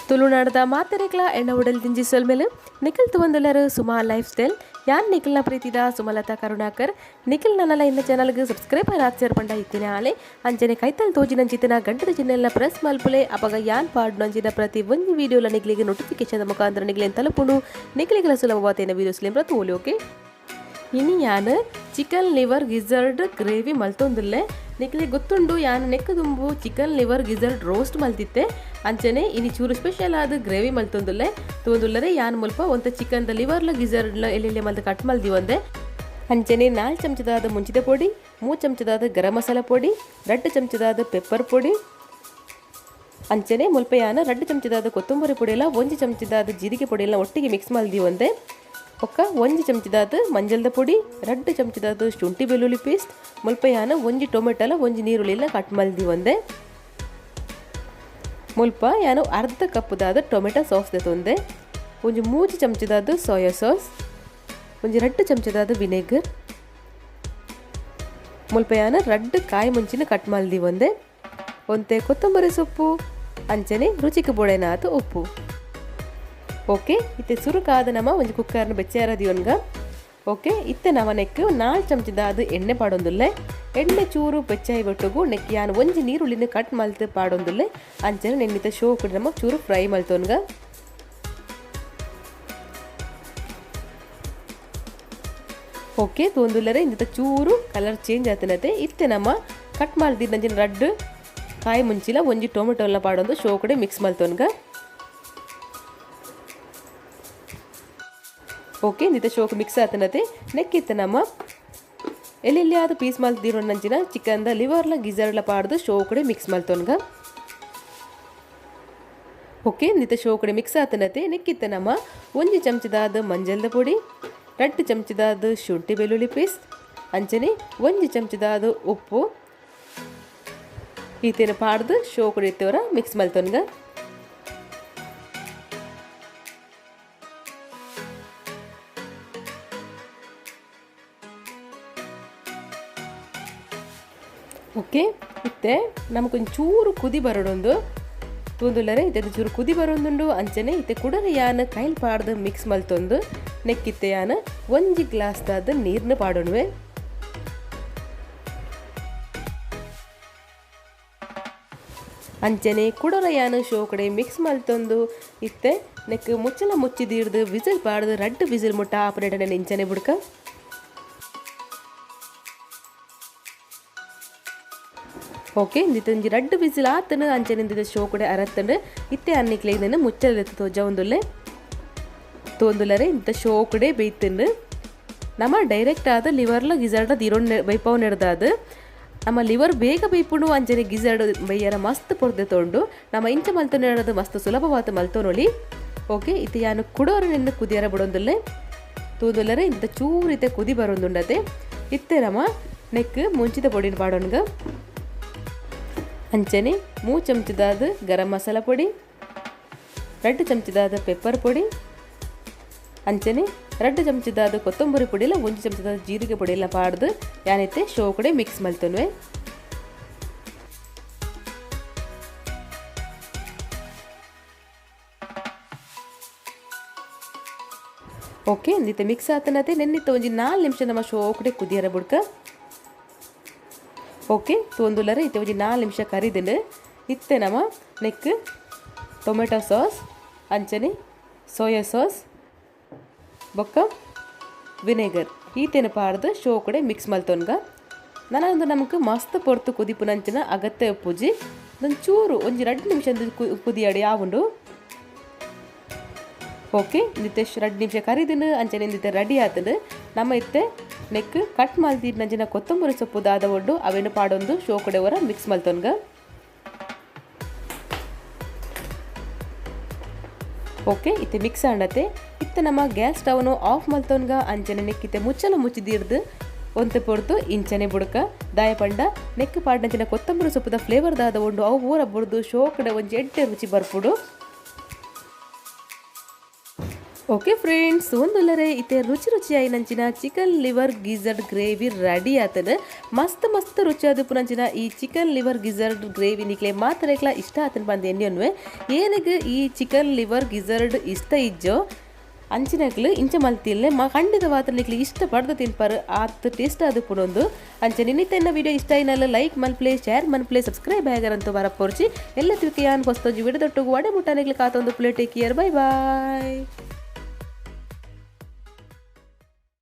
ತುಳುನಾಡದ ಮಾತೆರೆಗ್ಲ ಎಣ್ಣ ಉಡಲ್ ದಿಂಜಿ ಸೊಲ್ಮೆಲು ನಿಖಿಲ್ ತುವಂದುಲ್ಲರು ಸುಮಾ ಲೈಫ್ ಸ್ಟೈಲ್ ಯಾನ್ ನಿಖಿಲ್ನ ಪ್ರೀತಿದ ಸುಮಲತಾ ಕರುಣಾಕರ್ ನಿಖಿಲ್ ನನ್ನಲ ಇನ್ನ ಚಾನಲ್ಗೆ ಸಬ್ಸ್ಕ್ರೈಬರ್ ಆಚರ್ ಪಂಡ ಇತ್ತಿನ ಆಲೆ ಅಂಚನೆ ಕೈತಲ್ ತೋಜಿನಂಚಿತನ ಗಂಟದ ಚಿಹ್ನೆಲ್ಲ ಪ್ರೆಸ್ ಮಲ್ಪುಲೆ ಅಪಗ ಯಾನ್ ಪಾಡ್ನಂಚಿನ ಪ್ರತಿ ಒಂಜಿ ವಿಡಿಯೋಲ ನಿಗ್ಲಿಗೆ ನೋಟಿಫಿಕೇಶನ್ ಮುಖಾಂತರ ನಿಗ್ಲೇನ್ ತಲುಪುಂಡು ನಿಖಿಲಿಗೆಲ ಸುಲಭವಾತೇನ ವೀಡಿಯೋಸ್ ಲೇಂಬ್ರ ತೋಲಿ. ಓಕೆ, ಇನಿ ಯಾನ್ ಚಿಕನ್ ಲಿವರ್ ಗಿಝರ್ಡ್ ಗ್ರೇವಿ ಮಲ್ತೊಂದುಲ್ಲೆ. ನಿಕ್ಲೆ ಗೊತ್ತುಂಡು ಯಾನ್ ನೆಕ್ಕದುಂಬು ಚಿಕನ್ ಲಿವರ್ ಗಿಝರ್ಡ್ ರೋಸ್ಟ್ ಮಲ್ತಿತ್ತೆ. ಅಂಚನೆ ಇನಿ ಚೂರು ಸ್ಪೆಷಲ್ ಆದ ಗ್ರೇವಿ ಮಲ್ತೊಂದುಲ್ಲೆ. ತೋಂದುಲ್ಲರೆ ಯಾನ್ ಮುಲ್ಪ ಒಂತ ಚಿಕನ್ದ ಲಿವರ್ಲ ಗಿಝರ್ಡ್ಲ ಎಲ್ಲೆಲ್ಲೆ ಮಲ್ತ ಕಟ್ ಮಲ್ದಿ ಒಂದೆ. ಅಂಚನೆ 4 ಚಮಚದಾದ ಮುಂಚಿದ ಪೊಡಿ, 3 ಚಮಚದಾದ ಗರಂ ಮಸಾಲ ಪೊಡಿ, 2 ಚಮಚದಾದ ಪೆಪ್ಪರ್ ಪೊಡಿ, ಅಂಚನೆ ಮುಲ್ಪ ಯಾನ್ 2 ಚಮಚದಾದ ಕೊತ್ತಂಬರಿ ಪೊಡಿ ಎಲ್ಲ 1 ಚಮಚದಾದ ಜೀರಿಗೆ ಪೊಡಿ ಎಲ್ಲ ಒಟ್ಟಿಗೆ ಮಿಕ್ಸ್ ಮಲ್ದಿ ಒಂದೆ. ಒಕ್ಕ 1 ಚಮಚದಾದ ಮಂಜಲ್ದ ಪೊಡಿ, 2 ಚಮಚದಾದ ಶುಂಠಿ ಬೆಳ್ಳುಳ್ಳಿ ಪೇಸ್ಟ್, ಮುಲ್ಪ ಯಾನ 1 ಟೊಮೆಟೊಲ 1 ನೀರುಳ್ಳಿಲ ಕಟ್ ಮಲ್ದಿ ಒಂದೆ. ಮುಲ್ಪ ಯಾನು ಅರ್ಧ ಕಪ್ಪುದಾದ ಟೊಮೆಟೊ ಸಾಸ್ ದೆತೊಂದೆ, 1 3 ಚಮಚದಾದ ಸೋಯಾ ಸಾಸ್, 1 2 ಚಮಚದಾದ ವಿನೆಗರ್, ಮುಲ್ಪ ಯಾನ 2 ಕಾಯಿ ಮುಂಚಿನ ಕಟ್ ಮಲ್ದಿ ಒಂದೆ, ಒಂತೆ ಕೊತ್ತಂಬರಿ ಸೊಪ್ಪು, ಅಂಚನೆ ರುಚಿಗೆ ಬೋಡೆನಾದ ಉಪ್ಪು. ಓಕೆ, ಇತ್ತೆ ಸುರುಕಾದ ನಮ್ಮ ಒಂಜಿ ಕುಕ್ಕರ್ನ ಬೆಚ್ಚಾರ ದಿವನ್ಗ. ಓಕೆ, ಇತ್ತೆ ನವ ನೆಕ್ 4 ಚಮಚದಾದ ಎಣ್ಣೆ ಪಾಡೊಂದುಲ್ಲೆ. ಎಣ್ಣೆ ಚೂರು ಬೆಚ್ಚಾಯಿ ಒಟ್ಟುಗು ನೆಕ್ ಯಾನ್ ಒಂಜಿ ನೀರುಳ್ಳಿನ ಕಟ್ ಮಲ್ತ್ ಪಾಡೊಂದುಲ್ಲೆ. ಅಂಚನೆ ನೆನ್ನಿತ ಶೋಕುಡು ನಮ್ಮ ಚೂರು ಫ್ರೈ ಮಲ್ತೊನ್ಗ. ಓಕೆ, ತೋಂದುಲ್ಲರೆ ಇಂದಿತ ಚೂರು ಕಲರ್ ಚೇಂಜ್ ಆತನತೆ. ಇತ್ತೆ ನಮ್ಮ ಕಟ್ ಮಲ್ದಿದ್ದಂಚಿನ 2 ಕಾಯಿ ಮುಂಚಿಲ ಒಂಜಿ ಟೊಮೆಟೊಲ್ನ ಪಾಡೊಂದು ಶೋಕುಡೆ ಮಿಕ್ಸ್ ಮಲ್ತೊನ್ಗ. ಓಕೆ, ಇಂದಿತ ಶೋಕ್ ಮಿಕ್ಸ್ ಆತನತೆ. ನೆಕ್ಕಿತ್ತ ನಮ್ಮ ಎಲ್ಲೆಲ್ಲಿ ಆದ ಪೀಸ್ ಮಲ್ತಿರೋನಂಚಿನ ಚಿಕನ್ದ ಲಿವರ್ಲ ಗಿಝರ್ಲ ಪಾಡ್ದು ಶೋಕಡೆ ಮಿಕ್ಸ್ ಮಲ್ತೊನ್ಗ. ಓಕೆ, ಇಂದಿತ ಶೋಕಡೆ ಮಿಕ್ಸ್ ಆತನತೆ. ನೆಕ್ಕಿತ್ತ ನಮ್ಮ 1 ಚಮಚದಾದ ಮಂಜಲ್ದ ಪೊಡಿ, 2 ಚಮಚದಾದ ಶುಂಠಿ ಬೆಳ್ಳುಳ್ಳಿ ಪೇಸ್ಟ್, ಅಂಚನೆ 1 ಚಮಚದಾದ ಉಪ್ಪು ಈತೇನ ಪಾಡ್ದು ಶೋಕಡೆ ಇತ್ತವರ ಮಿಕ್ಸ್ ಮಲ್ತೊನ್ಗ. ಓಕೆ, ಇತ್ತೆ ನಮಕೊಂಚೂರು ಕುದಿ ಬರೋಡೊಂದು ತೂಂದುಲ್ಲರೆ ಇತ್ತೆ ಚೂರು ಕುದಿ ಬರೋದುಂಡು. ಅಂಚನೆ ಇತ್ತೆ ಕುಡರ ಯಾನ್ ಕೈಲ್ ಪಾಡ್ದು ಮಿಕ್ಸ್ ಮಲ್ತೊಂದು. ನೆಕ್ಕಿತ್ತೆ ಯಾನ್ 1 ಗ್ಲಾಸ್ದಾದ ನೀರ್ನ ಪಾಡೊಣುವೆ. ಅಂಚನೆ ಕುಡರ ಯಾನ್ ಶೋಕಡೆ ಮಿಕ್ಸ್ ಮಲ್ತೊಂದು. ಇತ್ತೆ ನೆಕ್ ಮುಚ್ಚಲ ಮುಚ್ಚಿದೀರ್ದು ವಿಸಿಲ್ ಪಾಡ್ದು 2 ವಿಸಿಲ್ ಮುಟ್ಟ ಆಪರೇಟನೆ ಇಂಚನೆ ಬುಡ್ಕ. ಓಕೆ, ಇಂದಿತ್ತೊಂಜಿ 2 ವಿಸಿಲ್ ಆತನು. ಅಂಚನೆ ಇಂದಿತ್ತ ಶೋಕಡೆ ಅರತ್ತಂಡು. ಇತ್ತೆ ಅನ್ನಿಕ್ಲೆ ಇದನ್ನು ಮುಚ್ಚಲೆತ್ತು ತೋಜ ಒಂದುಲ್ಲೆ ತೋಂದುಲ್ಲರೆ ಇಂಥ ಶೋಕಡೆ ಬೇಯ್ತಂಡು. ನಮ್ಮ ಡೈರೆಕ್ಟ್ ಆದ ಲಿವರ್ಲ ಗಿಝರ್ಡ ದಿರೋನ್ ಬೈಪಾವ್ ನೆಡ್ದಾದ ನಮ್ಮ ಲಿವರ್ ಬೇಗ ಬೇಯ್ಪುಂಡು. ಅಂಚನೆ ಗಿಝರ್ಡ್ ಬೈಯರ ಮಸ್ತ್ ಪೊರ್ದೆ ತೊಂಡು ನಮ್ಮ ಇಂಚ ಮಲ್ತೊ ನೆಡೋದು ಮಸ್ತ್ ಸುಲಭವಾದ ಮಲ್ತೊನೊಲಿ. ಓಕೆ, ಇತ್ತೆ ಯಾನು ಕುಡೋರು ನಿನ್ನ ಕುದಿಯರ ಬಿಡೊಂದುಲ್ಲೆ. ತೂದುಲ್ಲರೆ ಇಂಥ ಚೂರಿತೆ ಕುದಿ ಬರೋದುಂಡತೆ. ಇತ್ತೆ ನಮ್ಮ ನೆಕ್ ಮುಂಚಿತ ಪೊಡಿನ ಪಾಡೋಣ್ಗ. ಅಂಚನೆ 3 ಚಮಚದಾದ ಗರಂ ಮಸಾಲ ಪೊಡಿ, 2 ಚಮಚದಾದ ಪೆಪ್ಪರ್ ಪೊಡಿ, ಅಂಚನೆ 2 ಚಮಚದಾದ ಕೊತ್ತಂಬರಿ ಪೊಡಿ ಇಲ್ಲ 1 ಚಮಚದಾದ ಜೀರಿಗೆ ಪೊಡಿ ಎಲ್ಲ ಪಾಡ್ದು ಯಾನೈತೆ ಶೋಕಡೆ ಮಿಕ್ಸ್ ಮಲ್ತೊನ್ವೆ. ಓಕೆ, ಇಂದಿತ್ತೆ ಮಿಕ್ಸ್ ಆತನತೆ. ನೆನ್ನಿತ್ತ ಒಂಜಿ 4 ನಿಮಿಷ ನಮ್ಮ ಶೋಕಡೆ ಕುದಿಯರ ಬುಡ್ಕ. ಓಕೆ, ತೋಂದುಲ್ಲರೆ ಇತ್ತೆ ಒಂಜಿ 4 ನಿಮಿಷ ಕರಿದಿಂಡು. ಇತ್ತೆ ನಮ್ಮ ನೆಕ್ ಟೊಮೆಟೊ ಸಾಸ್, ಅಂಚನೆ ಸೋಯಾ ಸಾಸ್, ಬೊಕ್ಕ ವಿನೆಗರ್ ಈತೇನ ಪಾಡ್ದು ಶೋಕಡೆ ಮಿಕ್ಸ್ ಮಲ್ತೊನ್ಗ. ನನೊಂದು ನಮಕ್ ಮಸ್ತ್ ಪೊರ್ತು ಕುದಿಪುನಂಚಿನ ಅಗತ್ಯ ಪೂಜಿ ಚೂರು ಒಂಜಿ 2 ನಿಮಿಷ ಕುದಿಯಾಡಿ ಆವುಂಡು. ಓಕೆ, ಇಂದಿತ್ತೆ 2 ನಿಮಿಷ ಕರಿದಿಂಡು. ಅಂಚನೆ ಇಂದಿತ್ತೆ ರೆಡಿ ಆತಂಡು. ನಮ್ಮ ಇತ್ತೆ ನೆಕ್ ಕಟ್ ಮಲ್ದಿದ್ನಂಚಿನ ಕೊತ್ತಂಬರಿ ಸೊಪ್ಪು ದಾದ ಒಡ್ಡು ಅವೇನು ಪಾಡೊಂದು ಶೋಕಡೆ ಹೊರ ಮಿಕ್ಸ್ ಮಲ್ತೊನ್ಗ. ಓಕೆ, ಇತ್ತೆ ಮಿಕ್ಸ್ ಆಂಡತೆ. ಇತ್ತೆ ನಮ್ಮ ಗ್ಯಾಸ್ ಸ್ಟವ್ನು ಆಫ್ ಮಲ್ತೊನ್ಗ. ಅಂಚನೆ ನೆಕ್ಕಿತ್ತೆ ಮುಚ್ಚಲ ಮುಚ್ಚಿದೀರ್ದು ಒಂತೆ ಪೊರ್ತು ಇಂಚನೆ ಬುಡ್ಕ. ದಾಯಪಂಡ ನೆಕ್ ಪಾಡ್ನಂಚಿನ ಕೊತ್ತಂಬರಿ ಸೊಪ್ಪುದ ಫ್ಲೇವರ್ ದಾದ ಒಡ್ಡು ಅವು ಊರ ಬುಡ್ದು ಶೋಕಡೆ ಒಂಜಿ ಎಡ್ಡೆ ರುಚಿ ಬರ್ಪುಡು. ಓಕೆ ಫ್ರೆಂಡ್ಸ್, ಒಂದುಲ್ಲರೆ ಇತ್ತೆ ರುಚಿ ರುಚಿಯಾಯಿನಂಚಿನ chicken liver gizzard gravy ready ಆತನ. ಮಸ್ತ್ ಮಸ್ತ್ ರುಚಿಯಾದ ಪುನಂಚಿನ ಈ ಚಿಕನ್ ಲಿವರ್ ಗಿಸರ್ಡ್ ಗ್ರೇವಿ ನಿಕ್ಲೆ ಮಾತರೆಗ್ಲ ಇಷ್ಟ ಆತನ ಬಂದು ಎಣ್ಣೆ. ಏನಿಗೆ ಈ ಚಿಕನ್ ಲಿವರ್ ಗಿಸರ್ಡ್ ಇಷ್ಟ ಇಜ್ಜೋ ಅಂಚಿನಕ್ಲು ಇಂಚ ಮಲ್ತಿಲ್ಲೆ ಖಂಡಿತ ಮಾತ್ರ ನಿಕ್ಲೆ ಇಷ್ಟ ಪಡ್ದು ತಿನ್ಪಾರು, ಆತ್ ಟೇಸ್ಟ್ ಅದು ಪುನೊಂದು. ಅಂಚೆ ನಿನ್ನಿತ್ತ ವಿಡಿಯೋ ಇಷ್ಟ అయినಲ್ಲ ಲೈಕ್ ಮನ್ಪ್ಲೆ, ಶೇರ್ ಮನ್ಪ್ಲೆ, ಸಬ್ಸ್ಕ್ರೈಬ್ ಆಗಾರಂತೂ ಬರಪೋರ್ಚಿ. ಎಲ್ಲ ತಿಳ್ಕೆ ಯಾನ್ ಹೊಸ್ತೊಂಜಿ ವಿಡಿಯೋದೊಟ್ಟುಗು ವಡೆ ಮುಟ್ಟ ನಿಕ್ಲೆ ಕಾತೊಂದು plate. Take care, bye bye.